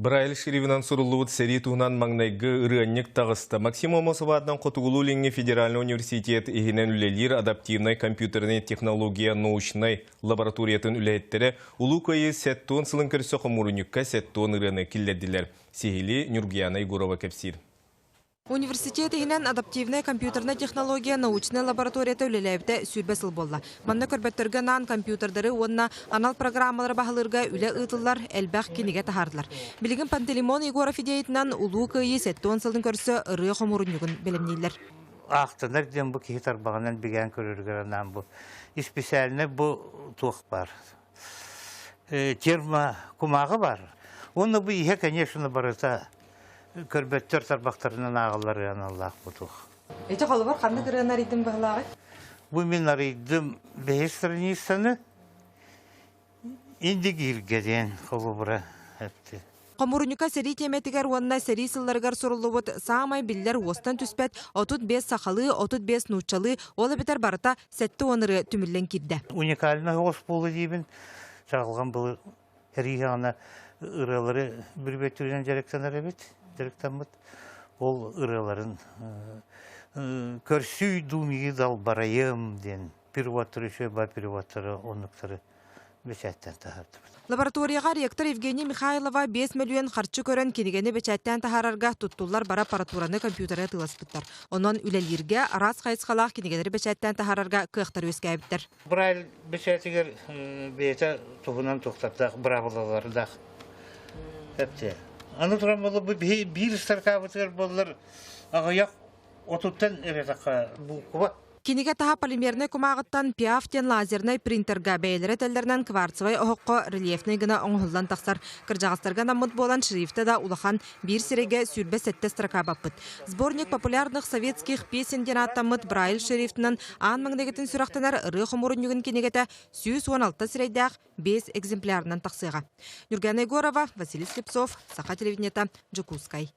Брайль шрифтынан суруллубут сэрии туһунан маҥнайгы ырыанньык таҕыста. Максим Амосов аатынан Хотугулуу-Илиҥҥи федеральнай университет иһинэн үлэлиир адаптивнай компьютернай технология научнай лабораториятын үлэһиттэрэ Улуу Кыайыы сэттион сылын көрсө хомуурунньукка сэттион ырыаны киллэрдилэр. Сиһилии Ньургуяна Егорова кэпсиир. Университет иһинэн адаптивнай компьютернай технология научнай лабораторията үлэлээбитэ 20 сыл буолла. Манна көрбөттөргө анаан компьютердары уонна анал программалары баһылыырга үлэ ыытыллар, элбэх кинигэ таһаардылар. Билигин Пантелеймон Егоров идеятынан Улуу Кыайыы 70 сылын көрсө ырыа хомуурунньугун бэлэмнииллэр. Аахтанар диэн бу киһи тарбаҕынан бигээн көрөрүгэр анаан бу исписээлинэй бу туох баар. Термо кумааҕы бар. Уонна бу иһэ, конечно, барыта көрбөттөр тарбахтарынан ааҕыллар аналлаах бутух. Ити холобур ханнык ырыаны арыйдым быһылааҕый? Бу мин арыйдым бэһис страницаны Индигиргэ диэн холобура эпти. Хомуурунньукка сэрии тиэмэтигэр уонна сэрии сылларыгар суруллубут саамай биллэр уостан түспэт 35 сахалыы, 35 нууччалыы, ол эбэтэр барыта 70 ырыа түмүллэн киирдэ. Уникальный оҕус буолу диибин. Чаҕылҕан былы эрииһэҕинэ ырыалары бүрүбөттүүрүнэн дьарыктанар эбит, дьарыктаммыт. Ол ырыаларын көрсүй дуу далбарайым диэн переводтары үчүгэй бар переводтары оннуктары бэчээттэн таһаардыбыт. Лабораторияҕа ректор Евгения Михайлова 5 мөлүйүөн харчы көрөн кинигэни бэчээттээн таһаарарга туттуллар бары аппаратураны компьютеры атыыласпыттар. Онон үлэлииргэ араас хайысхалаах кинигэлэри бэчээттээн таһаарарга кыахтар үөскээбиттэр. Брайль бэчээтигэр бэйэтэ туһунан туохтардаах быраабылалардаах эптэ. Аны туран буолла биир ыстаркаабытыгар буоллар аҕыйах отуттан эрэ тахха буукуба. Кинигэ таһа полимернай кумааҕыттан Пиаф диэн лазернай принтерга бэйэлэрэ этэллэринэн кварцевай оһоххо рельефнэй гына оҥоһуллан тахсар. Кырдьаҕастарга анаммыт буолан шрифтэ да улахан, биир сирэйгэ 27 строка баппыт. Сборник популярных советских песен диэн ааттаммыт Брайль шрифтынан аан маҥнайгытын сүрэхтэнэр ырыа хомуурунньугун кинигэтэ 116 сирэйдээх 5 экземплярынан тахсыаҕа. Нюргана Егорова, Василий Слепцов, Саха телевидениета, Дьокуускай.